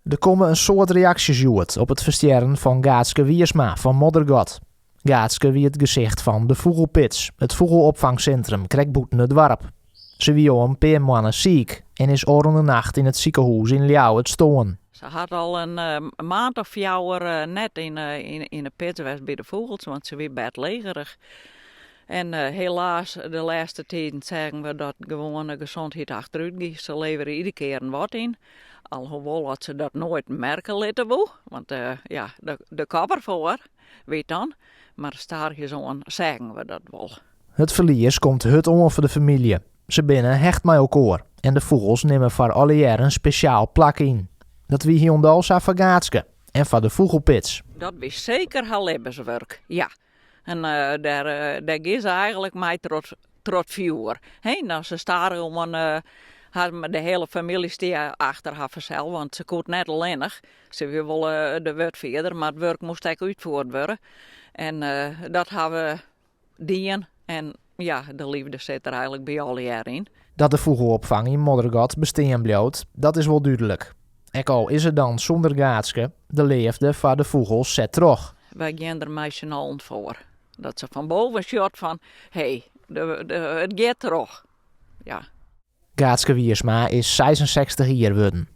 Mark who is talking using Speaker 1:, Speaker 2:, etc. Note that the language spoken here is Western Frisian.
Speaker 1: Der komme in soad reaksjes hjoed op it ferstjerren fan Gaatske Wiersma fan Moddergat. Gaatske wie it gesicht fan De Fûgelpits, it fûgelopfangsintrum krekt bûten it doarp. Se wie al in pear moanne siik en is ôfrûne nacht yn it sikehûs yn Ljouwert stoarn.
Speaker 2: Se hat al in maand of fjouwer net yn de pits west by de fûgels, want se wie bêdlegerich. En helaas, de lêste tiden seagen we dat gewoan de gezondheid achterút gie. Se levere iedere kear wat yn, alhoewol dat se dat noait merke litte woe, want ja, de kop derfoar, wie dan. Mar stadichoan seagen we dat wol.
Speaker 1: It ferlies komt hurd oan foar de famylje. Se binne hecht mei elkoar en de fûgels nimme foar allegear in spesjaal plak yn. Dat wie hielendal sa foar Gaatske en foar de fûgelpits.
Speaker 2: Dat wie seker har libbenswurk, ja. En dêr, dêr gie se eigenlik mei troch it fjoer. He, dan se stadichoan har, de hiele famylje stie achter har fansels, want se koe it net allinnich. Se wie wol de wurdfierder, mar it wurk moast ek útfierd wurde. En dat ha we dien en ja, de leafde sit der eigenlik by allegear yn.
Speaker 1: Dat de fûgelopfang yn Moddergat bestean bliuwt, dat is wol dúdlik. Ek al is it dan sûnder Gaatske, de leafde foar de fûgels set troch.
Speaker 2: Wy gean der mei syn allen foar. Dat se fan boven sjocht fan, hé, it giet troch. Ja.
Speaker 1: Gaatske Wiersma is 66 jier wurden.